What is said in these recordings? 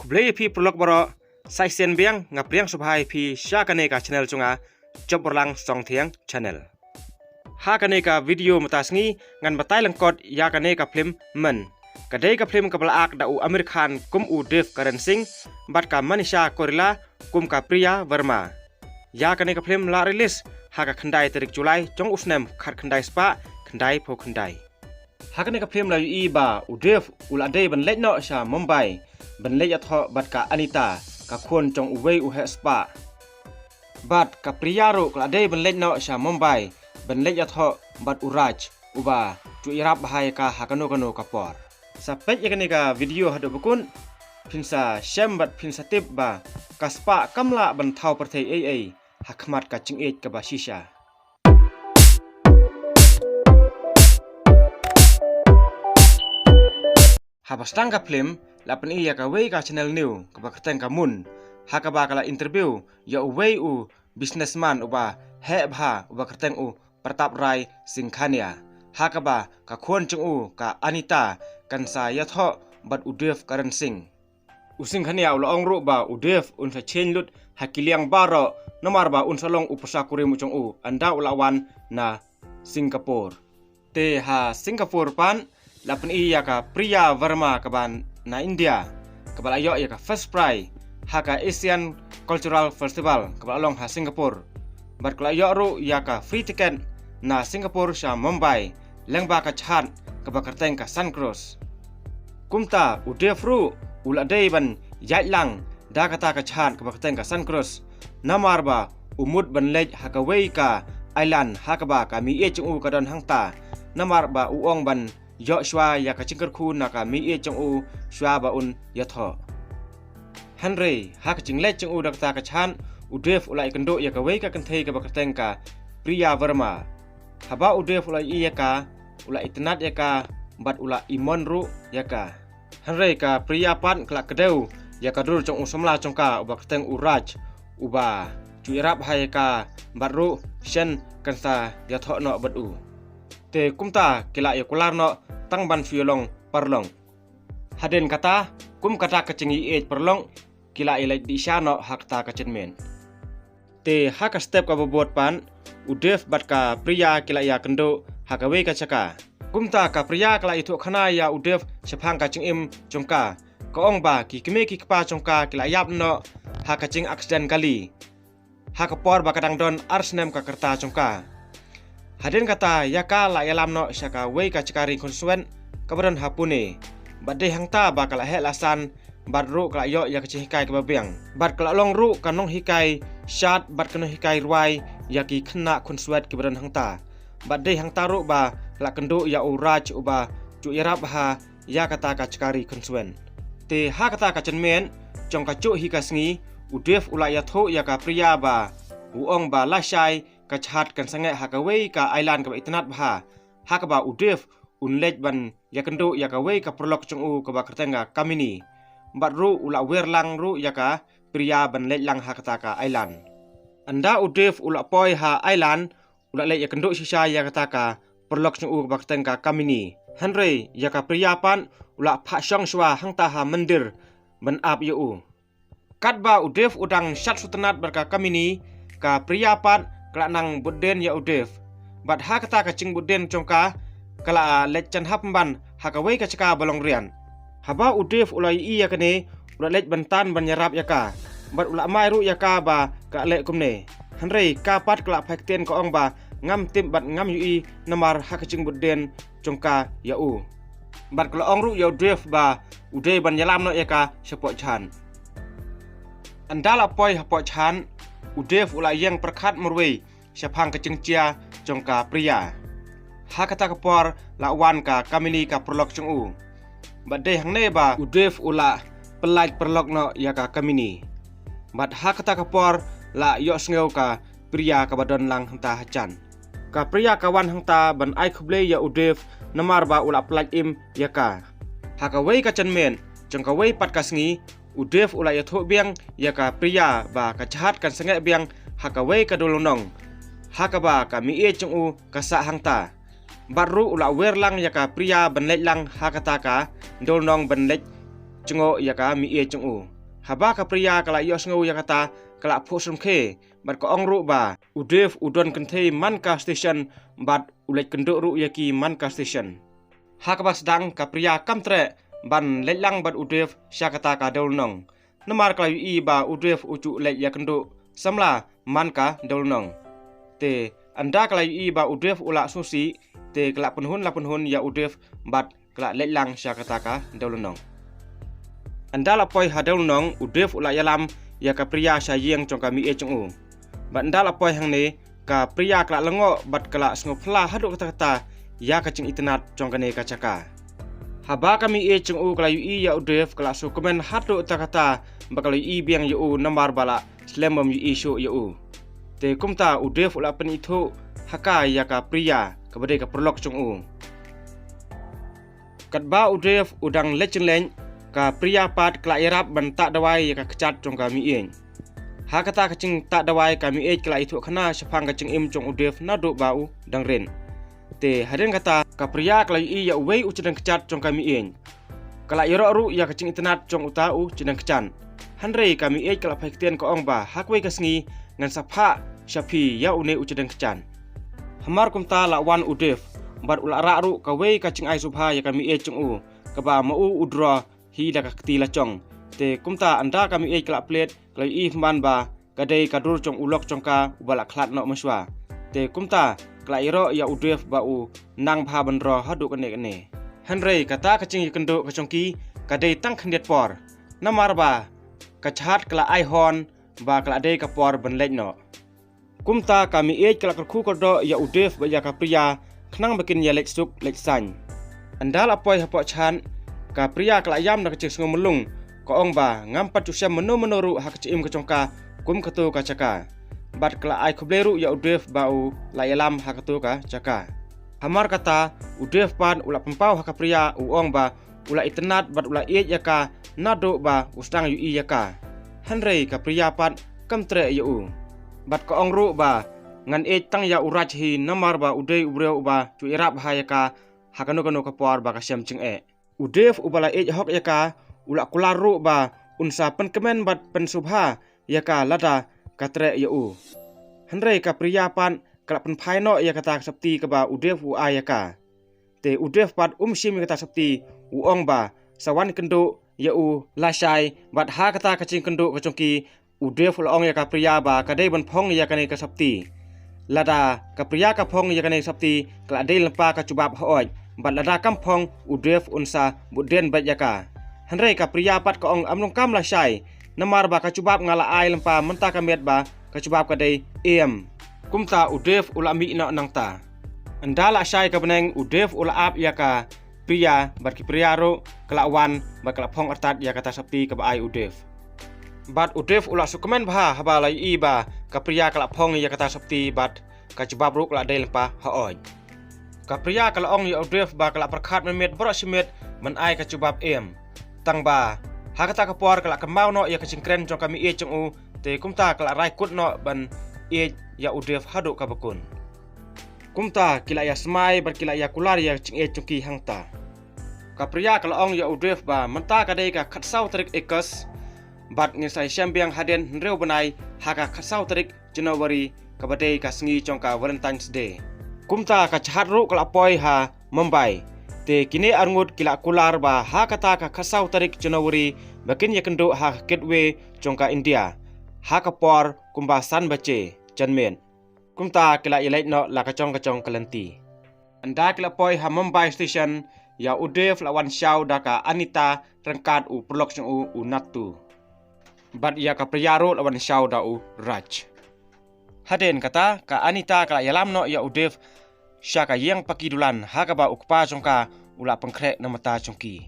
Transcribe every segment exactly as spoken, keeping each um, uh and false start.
Blei ïa phi paralok baroh, sa shisien biang nga pdiang sngewbha ïa phi sha kane ka channel jong nga, Jop Urlang Songthiang Channel. Ha kane ka video mynta sngi ngan batai lyngkot ïa kane ka phlim Men. Ka dei ka phlim kaba la ak da u Aamir Khan kum u Dev Karan Singh bad ka Manisha Koirala kum ka Priya Verma. Ïa kane ka phlim la release ha ka khyndai tarik July jong u snem khatkhyndai spah khyndaiphew khyndai. Ha kane ka phlim la ïohi ba u Dev u la dei ban leit noh sha Mumbai ban leit ïathoh bad ka Anita, ka khun jong uwei u heh spah. Bad ka Priya ruh ka la dei ban leit noh sha Mumbai ban leit ïathoh bad u Raj, uba ju ïarap bha ïa ka ha kano kano ka por. Sa peit ïa kane ka video haduh ba kut, phin sa shem bad phin sa tip ba ka spah kam lah ban thaw pyrthei ei ei ha khmat ka jingïeit kaba shisha. Haba sdang ka phlim, la pyni ïa kawei ka channel news kaba kyrteng ka Mun, ha kaba ka la interview ïa uwei u businessman uba heh bha uba kyrteng u Pratap Rai Singhania, ha kaba ka khun jong u ka Anita kan sa ïathoh bad u Dev Karan Singh. U Singhania u la ong ruh ba u Dev un sa change lut ha ki liang baroh namar ba un sa long u pyrsa kurim u jong u ynda u la wan na Singapore. Te ha Singapore pat la pyni ïa ka Priya Verma kaba na India, kaba la ïoh ïa ka first prize ha ka Asian Cultural Festival kaba la long ha Singapore. Bad ka la ïoh ruh ïa ka free ticket na Singapore sha Mumbai lyngba ka jhad kaba kyrteng ka Sun Cruise. Kumta u Dev ruh u la dei ban ïaid lang da kata ka jhad kaba kyrteng ka Sun Cruise, namar ba u mut ban leit ha kawei ka island ha kaba ka meiieit jong u ka don hangta, namar ba u ong ban ïoh shuwa ïa ka jingkyrkhu na ka meiieit jong u shuwa ba un ïathoh. Hynrei ha ka jingleit jong u da kata ka jhad, u Dev u la ïakynduh ïa kawei ka kynthei kaba kyrteng ka Priya Verma. Haba u Dev u la ïohi ïa ka, u la itynnad ïa ka bad u la imon ruh ïa ka. Hynrei ka Priya pat ka la kdew ïa ka dur jong u samla jong ka uba kyrteng u Raj, uba ju ïarap bha ïa ka bad ruh shen kan sa ïathoh noh bad u. Te kumta ki la ïakular noh tang ban shu ïalong paralok. Hadien kata, kum kata ka jingïeit paralok, ki la ïaleit dih sha noh ha kata ka jingmut. Te ha ka step kaba bud pat, u Dev bad ka Priya ki la ïakynduh ha kawei ka jaka. Kumta ka Priya ka la ïathuh khana ïa u Dev shaphang ka jingim jong ka. Ka ong ba ki kmie ki kpa jong ka ki la ïap noh ha ka jing accident kali ha ka por ba ka dang don ar snem ka rta jong ka. Hadien kata ïa ka la ïalam noh sha kawei ka jaka ri khunswet kaba don ha Pune. Bad dei hangta ba ka la heh la san bad ruh ka la ïoh ïa ka jinghikai kaba biang. Bad ka la long ruh ka nonghikai shad bad ka nonghikai rwai ïa ki khynnah khunswet kiba don hangta. Bad dei hangta ruh ba ka la kynduh ïa u Raj uba ju ïarap bha ïa kata ka jaka ri khunswet. Te ha kata ka jingmut jong ka juh hi ka sngi, u Dev u la ïathuh ïa ka Priya ba u ong ba lashai ka jhad kan sangeh ha kawei ka island kaba itynnad bha. Ha kaba u Dev un leit ban ïakynduh ïa kawei ka paralok jong u kaba kyrteng ka Kamini. Bad ruh u la wer lang ruh ïa ka Priya ban leit lang ha kata ka island. Ynda u Dev u la poi ha island, u la leit ïakynduh shisha ïa kata ka paralok jong u kaba kyrteng ka Kamini. Hynrei ïa ka Priya pat u la phah shong shuwa hangta ha mandir ban ap ïa u. Katba u Dev u dang shad sngewtynnad bad ka Kamini, ka Priya pat ka la nang bud dien ïa u Dev. Bad ha kata ka jingbud dien jong ka, ka la leit jan hap ban ha kawei ka jaka ba long riat. Haba u Dev u la ïohi ïa kane, u la leit ban tan ban ïarap ïa ka. Bad u la mai ruh ïa ka ba ka leh kumne. Hynrei ka pat ka la phai ktien ka ong ba ngam tip bad ngam ïohi namar ha ka jingbud dien jong ka ïa u. Bad ka la ong ruh ïa u Dev ba u dei ban ïalam noh ïa ka shapoh jhad. Ynda la poi hapoh jhad, u Dev u la ïeng pyrkhat marwei shaphang ka jingjia jong ka Priya. Ha kata ka por la wan ka Kamini ka paralok jong u. Bad dei hangne ba u Dev u la pyllait paralok noh ïa ka Kamini. Bad ha kata ka por la ïohsngew ka Priya kaba don lang hangta hajan. Ka Priya ka wan hangta ban ai khublei ïa u Dev namar ba u la pyllait im ïa ka. Ha kawei ka jingmut jong kawei pat ka sngi, u Dev u la ïathuh biang ïa ka Priya ba ka jhad kan sangeh biang ha kawei ka dewlynnong, ha kaba ka meiieit jong u ka sah hangta. Bad ruh u la wer lang ïa ka Priya ban leit lang ha kata ka dewlynnong ban leit jngoh ïa ka meiieit jong u. Haba ka Priya ka la ïohsngew ïa kata, ka la phuh syrngkhie bad ka ong ruh ba u Dev u don kynthei man ka station bad u leit kynduh ruh ïa ki man ka station. Ha kaba sdang ka Priya kam treh ban leit lang bad u Dev sha kata ka dewlynnong. Namar ka la ïohi ba u Dev u ju leit ïakynduh samla man ka dewlynnong. Te ynda ka la ïohi ba u Dev u la sngewsih, te ka la pynhun la pynhun ïa u Dev bad ka la leit lang sha kata ka dewlynnong. Ynda la poi ha dewlynnong, u Dev u la ïalam ïa ka Priya sha ïing jong ka meiieit jong u. Bad ynda la poi hangne, ka Priya ka la lyngngoh bad ka la sngewphylla haduh katta katta ïa ka jingitynnad jong kane ka jaka. Haba ka meiieit jong u ka la ïohi ïa u Dev, ka la sngewkmen haduh katta katta ba ka la ïohi biang ïa u namar ba la slem bym ïohi shuh ïa u. Te kumta u Dev u la pynithuh ha ka ïa ka Priya kaba dei ka paralok jong u. Katba u Dev u dang leit jingïaleh, ka Priya pat ka la ïarap ban tah dawai ïa ka kjat jong ka meiieit. Ha kata ka jingtah dawai, ka meiieit ka la ïathuh khana shaphang ka jingim jong u Dev naduh ba u dang rit. Te hadien kata ka Priya ka la ïohi ïa uwei u jingdeng kjat jong ka meiieit. Ka la ïaroh ruh ïa ka jingitynnad jong uta u jingdeng kjat. Hynrei ka meiieit ka la phai ktien ka ong ba ha kawei ka sngi ngan sa phah sha phi ïa une u jingdeng kjat. Hamar kumta la wan u Dev bad u la rah ruh kawei ka jingai sngewbha ïa ka meiieit jong u, kaba ma u u draw hi da ka kti la jong. Te kumta ynda ka meiieit ka la plie, ka la ïohi pynban ba ka dei ka dur jong u lok jong ka uba la khlad noh mynshuwa. Te kumta ka la ïaroh ïa u Dev ba u nang bha ban draw haduh kane kane. Hynrei kata ka jingïakynduh ka jong ki ka dei tang khyndiat por. Namar ba ka jhat ka la ai horn ba ka la dei ka por ban leit noh. Kumta ka meiieit ka la kyrkhu kyrdoh ïa u Dev bad ïa ka Priya khnang ba kin ïaleit suk leit saiñ. Ynda la poi hapoh jhat, ka Priya ka la ïam da ka jingsngew mlung, ka ong ba ngam pat ju shem mano mano ruh ha ka jingim ka jong ka kum kato ka jaka. Bad ka la ai khublei ruh ïa u Dev ba u la ïalam ha kato ka jaka. Hamar kata u Dev pat u la pynpaw ha ka Priya, u ong ba u la itynnad bad u la ïeit ïa ka naduh ba u sdang ïohi ïa ka. Hynrei ka Priya pat kam treh ïa u. Bad ka ong ruh ba ngan ïeit tang ïa u Raj hi namar ba u dei u briew uba ju ïarap bha ïa ka ha kano kano ka por ba ka shem jingeh. U Dev uba la ïeit hok ïa ka u la kular ruh ba un sa pynkmen bad pynsngewbha ïa ka lada ka treh ïa u. Hynrei ka Priya pat ka la pynphai noh ïa kata ka sopti kaba u Dev u ai ïa ka. Te u Dev pat um shim ïa kata sopti, u ong ba sa wan kynduh ïa u lashai. Bad ha kata ka jingkynduh ka jong ki, u Dev u la ong ïa ka Priya ba ka dei ban phong ïa kane ka sopti. Lada ka Priya ka phong ïa kane ka sopti, ka la dei lypa ka jubab haoid. Bad lada kam phong, u Dev un sa bud dien beit ïa ka. Hynrei ka Priya pat ka ong, ym long kam lashai. Namar ba ka jubab nga la ai lypa mynta ka miet ba ka jubab ka dei em. Kumta u Dev u la mih noh nangta. Ynda la shai ka bneng, u Dev u la ap ïa ka Priya bad ki Priya ruh ka la wan bad ka la phong artat ïa kata sopti kaba ai u Dev. Bad u Dev u la sngewkmen bha haba la ïohi ba ka Priya ka la phong ïa kata sopti bad ka jubab ruh ka la dei lypa haoid. Ka Priya ka la ong ïa u Dev ba ka la pyrkhat mynmiet baroh shi miet ban ai ka jubab em. Tang ba ha kata ka por ka la kynmaw noh ïa ka jingkren jong ka meiieit jong u, te kumta ka la rai kut noh ban ïeit ïa u Dev haduh kaba kut. Kumta ki la ïa smai bad ki la ïa kular ïa ka jingïeit jong ki hangta. Ka Priya ka la ong ïa u Dev ba mynta ka dei ka khatsaw tarik August, bad ngin sa ïashem biang hadien hynriew bnai ha ka khatsaw tarik January, kaba dei ka sngi jong ka Valentine's Day. Kumta ka jahaj ruh ka la poi ha Mumbai. Te kine arngut ki la kular ba ha kata ka khatsaw tarik January ba kin ïakynduh ha ka gateway jong ka India ha ka por kumba san baje janmiet. Kumta ki la ïaleit noh la ka jong ka jong ka lynti. Ynda ki la poi ha Mumbai station, ïa u Dev la wan shaw da ka Anita ryngkat u paralok jong u, u Nattu. Bad ïa ka Priya ruh la wan shaw da u Raj. Hadien kata ka Anita ka la ïalam noh ïa u Dev sha ka ïing paki dulan ha kaba u kpa jong ka u la pynkhreh na bynta jong ki.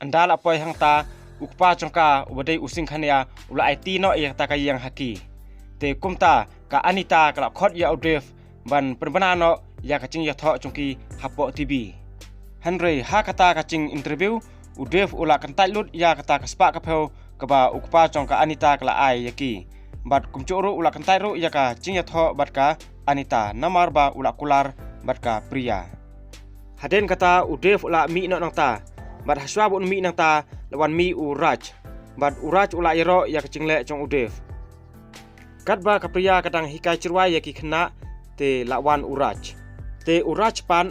Ynda la poi hangta, u kpa jong ka uba dei u Singh Khania u la aiti noh ïa kata ka ïing ha ki. Te kumta ka Anita ka la khot ïa u Dev ban pynbna noh ïa ka jingïathoh jong ki hapoh TV. Hynrei ha kata ka jinginterview, u Dev u la kyntait lut ïa kata ka spah ka phew kaba u kpa jong ka Anita ka la ai ïa ki. Bad kumjuh ruh u la kyntait ruh ïa ka jingïathoh bad ka Anita namar ba u la kular bad ka Priya. Hadien kata u Dev u la mih noh nangta. Bad hashwa ba un mih nangta la wan mih u Raj. bad u Raj u la ïaroh ïa ka jingleh jong u Dev. Katba ka Priya ka dang hikai chirwai ïa ki khynnah, te la wan u Raj. Te u Raj pat,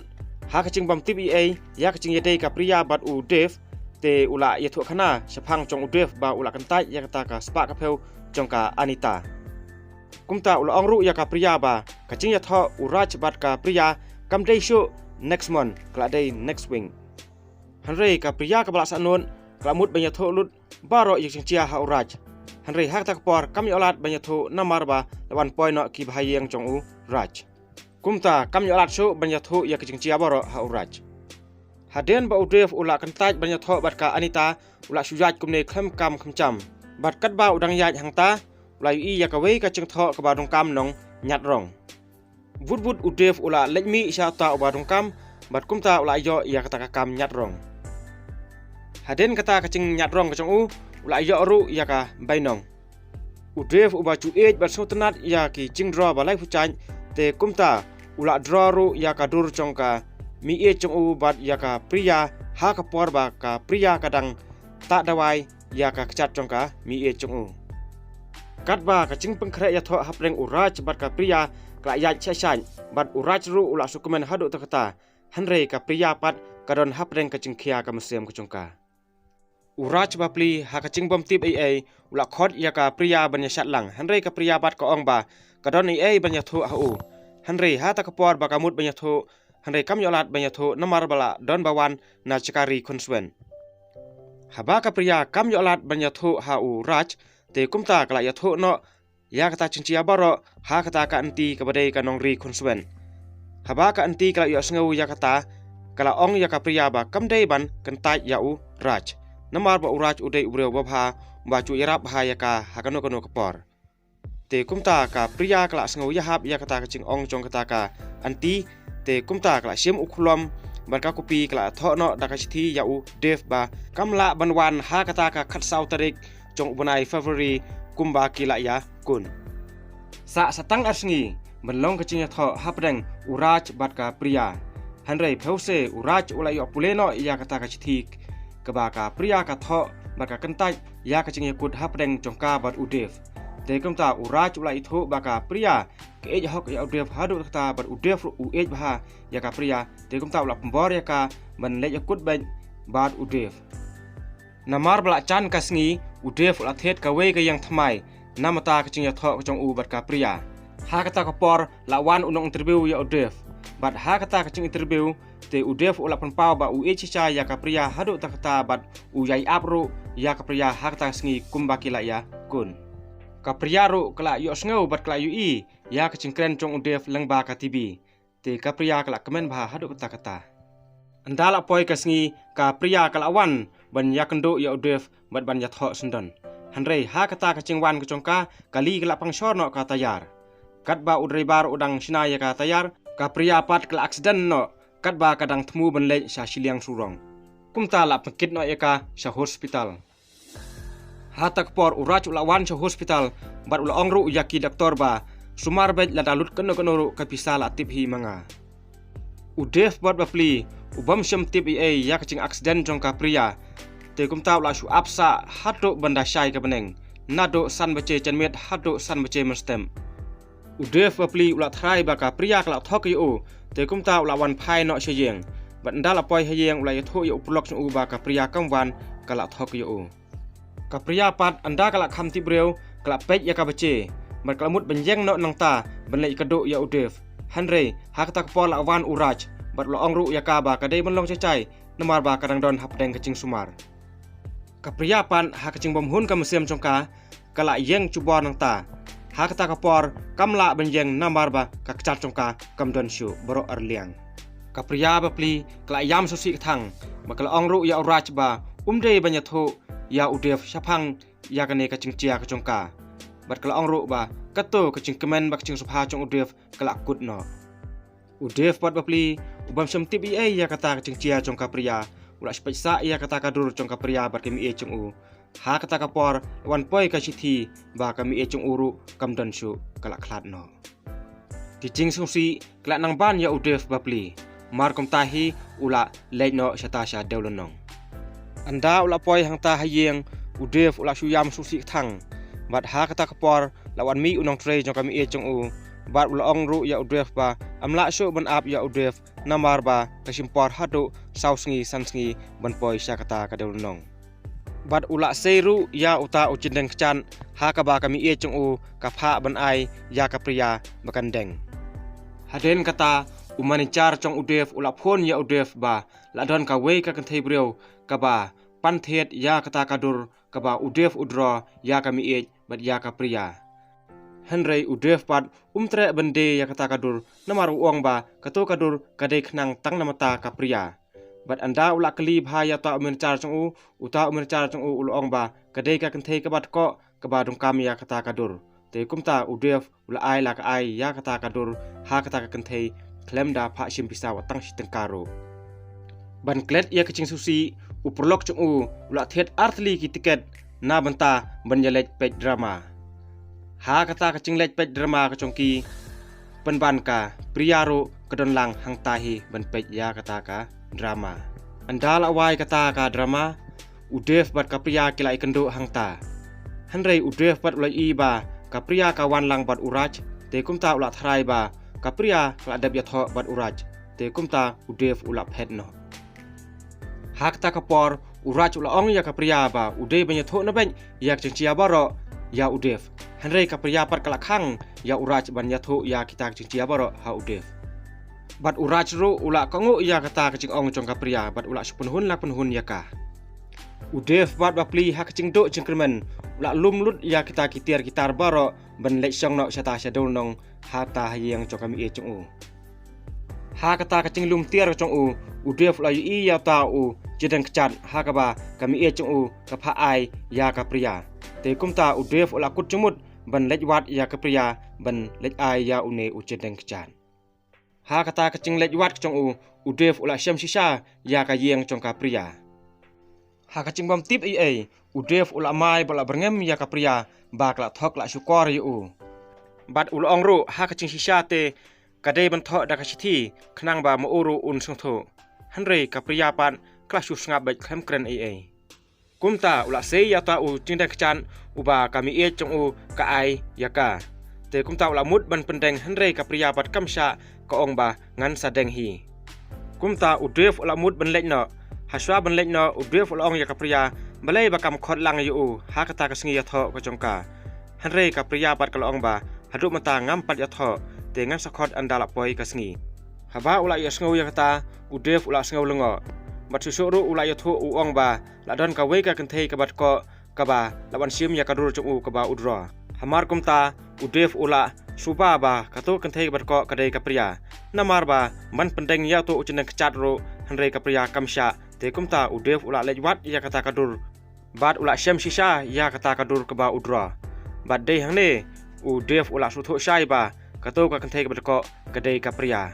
ha ka jingbym tip ei ei ïa ka jingïadei ka Priya bad u Dev, te u la ïathuh khana shaphang jong u Dev ba u la kyntait ïa kata ka spah ka phew jong ka Anita. Kumta u la ong ruh ïa ka Priya ba ka jingïathoh u Raj bad ka Priya kam dei shuh next month, ka la dei next week. Hynrei ka Priya kaba la sahnud ka la mut ban ïathuh lut baroh ïa ka jingjia ha u Raj. Hynrei ha kata ka por kam ïoh lad ban ïathuh namar ba la wan poi noh ki bahaïing jong u Raj. Kumta kam ïoh lad shuh ban ïathuh ïa ka jingjia baroh ha u Raj. Hadien ba u Dev u la kyntait ban ïathoh bad ka Anita, u la shu ïaid kumne khlem kam khlem jam. Bad katba u dang ïaid hangta, u la ïohi ïa kawei ka jingthoh kaba donkam nongñiatrong. Bud bud u Dev u la leit mih sha uta uba donkam, bad kumta u la ïoh ïa kata ka kam ñiatrong. Hadien kata ka jingñiatrong ka jong u, u la ïoh ruh ïa ka bainong. U Dev uba ju ïeit bad sngewtynnat ïa ki jingdro ba lai pyrshah, te kumta u la dro ruh ïa ka dur jong ka meiieit jong u bad ïa ka Priya ha ka por ba ka Priya ka dang tah dawai ïa ka kjat jong ka meiieit jong u. Katba ka jingpynkhreh ïathoh hapdeng u Raj bad ka Priya ka la ïaid shah shah, bad u Raj ruh u la sngewkmen haduh katta katta, hynrei ka Priya pat ka don hapdeng ka jingkhia ka mynsiem ka jong ka. U Raj bapli ha ka jingbym tip ei ei u la khot ïa ka Priya ban ïashad lang, hynrei ka Priya pat ka ong ba ka don ei ei ban ïathuh ha u. Hynrei ha kata ka por ba ka mut ban ïathuh, hynrei kam ïoh lad ban ïathuh namar ba la don ba wan na jaka ri khun swen. Haba ka Priya kam ïoh lad ban ïathuh ha u Raj, te kumta ka la ïathuh noh ïa kata ka jingjia baroh ha kata ka aunty kaba dei ka nong ri khun swen. Haba ka aunty ka la ïohsngew ïa kata, ka la ong ïa ka Priya ba kam dei ban kyntait ïa u Raj, namar ba u Raj u dei u briew babha, ba ju ïarap bha ïa ka ha kano kano ka por. Te kumta ka Priya ka la sngew ïahap ïa kata ka jingong jong kata ka aunty, te kumta ka la shim u khlom bad ka kopi, ka la thoh noh da ka shithi ïa u Dev ba kam lah ban wan ha kata ka khatsaw tarik jong u bnai February kumba ki la ïakun. Sa sa tang ar sngi ban long ka jingïathoh hapdeng u Raj bad ka Priya. Hynrei phewse u Raj u la ïoh pule noh ïa kata ka shithi kaba ka Priya ka thoh bad ka kyntait ïa ka jingïakut hapdeng jong ka bad u Dev. Te kumta u Raj u la ithuh ba ka Priya ka ïeit hok ïa u Dev haduh katta, bad u Dev ruh u ïeit bha ïa ka Priya. Te kumta u la pynbor ïa ka ban leit ïakut beit bad u Dev. Namar ba la jan ka sngi, u Dev u la thied kawei ka ïing thymmai namar kata ka jingïathoh ka jong u bad ka Priya. Ha kata ka por la wan u nong interview ïa u Dev. Bad ha kata ka jing interview, te u Dev u la pynpaw ba u ïeit shisha ïa ka Priya haduh katta katta bad u ïai ap ruh ïa ka Priya ha kata ka sngi kumba ki la ïakun. Ka Priya ruh ka la ïohsngew bad ka la ïohi ïa ka jingkren jong u Dev lyngba ka T V. Te ka Priya ka la kmen bha haduh katta katta. Ynda la poi ka sngi, ka Priya ka la wan ban ïakynduh ïa u Dev bad ban ïathoh syndon. Hynrei ha kata ka jingwan ka jong ka, kali ka la pang shor noh ka tyre. Katba u driver u dang shna ïa ka tyre, ka Priya pat ka la accident noh, katba ka dang thmu ban leit sha shiliang surok. Kumta la pynkit noh ïa ka sha hospital. Ha kata ka por u Raj u la wan sha hospital bad u la ong ruh ïa ki doktor ba sumar beit, lada lut kano kano ruh ka pisa la tip hi ma nga. U Dev bad bapli u bym shym tip ei ei ïa ka jing accident jong ka Priya. Te kumta u la shu ap sah haduh ban da shai ka bneng, naduh san baje janmiet haduh san baje mynstep. U Dev bapli u la tharai ba ka Priya ka la thoh ïa u, te kumta u la wan phai noh sha ïing. Bad ynda la poi ha ïing u la ïathuh ïa u paralok jong u ba ka Priya kam wan, ka la thoh ïa u. Ka Priya pat ynda ka la kham tip briew, ka la peit ïa ka baje, bad ka la mut ban ïeng noh nangta ban leit kynduh ïa u Dev. Hynrei ha kata ka por la wan u Raj bad u la ong ruh ïa ka ba ka dei ban long jai jai namar ba ka dang don hapdeng ka jingsumar. Ka Priya pat ha ka jingbymhun ka mynsiem jong ka, ka la ïeng jubor nangta. Ha kata ka por kam lah ban ïeng namar ba ka kjat jong ka kam don shuh baroh arliang. Ka Priya bapli ka la ïam sngewsih ka thang, bad ka la ong ruh ïa u Raj ba um dei ban ïathuh ïa u Dev shaphang ïa kane ka jingjia ka jong ka. Bad ka la ong ruh ba kato ka jingkmen bad ka jingsngewbha jong u Dev ka la kut noh. U Dev bad bapli u bym shym tip ei ei ïa kata ka jingjia jong ka Priya, u la shu peit sah ïa kata ka dur jong ka Priya bad ka meiieit jong u. Ha kata ka por la wan poi ka shithi ba ka meiieit jong u ruh kam don shuh, ka la khlad noh. Ki jingsngewsih ki la nang ban ïa u Dev bapli. Mar kumta hi u la leit noh shata sha Dewlynnong. Ynda u la poi hangta ha ïing, u Dev u la shu ïam sngewsih kthang. Bad ha kata ka por la wan mih u nongtrei jong ka mei jong u. Bad u la ong ruh ïa u Dev ba ym lah shuh ban ap ïa u Dev namar ba ka shim por haduh saw sngi san sngi ban poi sha kata ka dewlynnong. Bad u la sei ruh ïa uta u jingdeng kjat ha kaba ka mei jong u ka phah ban ai ïa ka Priya ba kan deng. Hadien kata u manager jong u Dev u la phone ïa u Dev ba la don kawei ka kynthei briew kaba pan thied ïa kata ka dur kaba u Dev u draw ïa ka mei bad ïa ka Priya. Hynrei u Dev pat um treh ban die ïa kata ka dur namar u ong ba kato ka dur ka dei khnang tang na bynta ka Priya. Bad ynda u la kylli bha ïa uta u manager jong u, uta u manager jong u u la ong ba ka dei ka kynthei kaba tkoh kaba donkam ïa kata ka dur. Te kumta u Dev u la ai la ka ai ïa kata ka dur ha kata ka kynthei khlem da phah shim pisa wat tang shi tyngka ruh. Ban klet ïa ka jingsngewsih, u paralok jong u u la thied artylli ki tiket na bynta ban ïaleit peit drama. Ha kata ka jingleit peit drama ka jong ki, pynban ka Priya ruh ka don lang hangta hi ban peit ïa kata ka drama. Ynda la wai kata ka drama, u Dev bad ka Priya ki la ïakynduh hangta. Hynrei u Dev pat u la ïohi ba ka Priya ka wan lang bad u Raj, te kumta u la tharai ba ka Priya ka la dep ïathoh bad u Raj, te kumta u Dev u la phet noh. Ha kata ka por u Raj u la ong ïa ka Priya ba u dei ban ïathuh na beit ïa ka jingjia baroh ïa u Dev. Hynrei ka Priya pat ka la khang ïa u Raj ban ïathuh ïa kita ka jingjia baroh ha u Dev. Bad u Raj ruh u la kohnguh ïa kata ka jingong jong ka Priya bad u la shu pynhun la pynhun ïa ka. U Dev bad bapli ha ka jingduh jingkyrmen u la lum lut ïa kita ki tiar ki tar baroh ban leit shong noh shata sha dewlynnong hata ha ïing jong ka mei jong u. Ha kata ka jinglum tiar jong u, u Dev u la ïohi ïa uta u jingdeng kjat ha kaba ka mei jong u ka phah ai ïa ka Priya. Te kumta u Dev u la kut jingmut ban leit wad ïa ka Priya ban leit ai ïa une u jingdeng kjat. Ha kata ka jingleit wad ka jong u, u Dev u la shem shisha ïa ka ïing jong ka Priya. Ha ka jingbym tip ei ei, u Dev u la mai bad la byrngem ïa ka Priya ba ka la thok la shukor ïa u. Bad u la ong ruh ha ka jingshisha te ka dei ban thoh da ka shithi khnang ba ma u ruh un sngewthuh. Hynrei ka Priya pat ka la shu sngap beit khlem kren ei ei. Kumta u la sei ïa uta u jingdeng kjat uba ka mei jong u ka ai ïa ka. Te kumta u la mut ban pyndeng hynrei ka Priya pat kam shah, ka ong ba ngan sa deng hi. Kumta u Dev u la mut ban leit noh. Hashwa ban leit noh u Dev u la ong ïa ka Priya balei ba kam khot lang ïa u ha kata ka sngi ïathoh ka jong ka. Hynrei ka Priya pat ka la ong ba haduh mynta ngam pat ïathoh, te ngan sa khot ynda la poi ka sngi. Haba u la ïohsngew ïa kata u Dev u la sngew lyngngoh. Bad shuh shuh ruh u la ïathuh u ong ba la don kawei ka kynthei kaba tkoh kaba la wan shim ïa ka dur jong u kaba u draw. Hamar kumta u Dev u la suba ba kato ka kynthei kaba tkoh ka dei ka Priya. Namar ba man pyndeng ïa uto u jingdeng kjat ruh hynrei ka Priya kam shah, te kumta u Dev u la leit wad ïa kata ka dur. Bad u la shem shisha ïa kata ka dur kaba u draw. Bad dei hangne u Dev u la sngewthuh shai ba kato ka kynthei kaba tkoh ka dei ka Priya.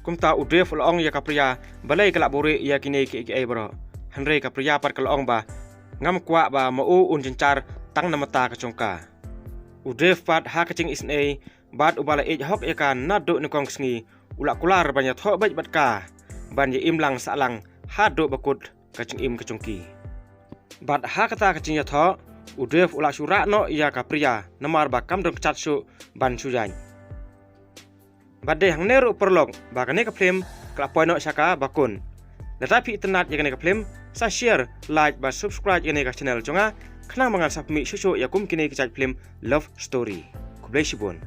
Kumta u Dev u la ong ïa ka Priya balei ka la buhrieh ïa kine kiei kiei baroh. Hynrei ka Priya pat ka la ong ba ngam kwah ba ma u un jynjar tang na bynta ka jong ka. U Dev pat ha ka jingisynei bad uba la ïeit hok ïa ka naduh nyngkong ka sngi u la kular ban ïathoh beit bad ka ban ïa im lang sah lang haduh ba kut ka jingim ka jong ki. Bad ha kata ka jingïathoh u Dev u la shu rah noh ïa ka Priya namar ba kam don kjat shuh ban shu ïaid. Bad dei hangne ruh paralok ba kane ka phlim ka la poi noh sha kaba kut. Lada phi itynnad ïa kane ka phlim, sa share, like bad subscribe ïa kane ka channel jong nga khnang ba ngan sa pynmih shuh shuh ïa kum kine ki jait phlim love story. Khublei shibun.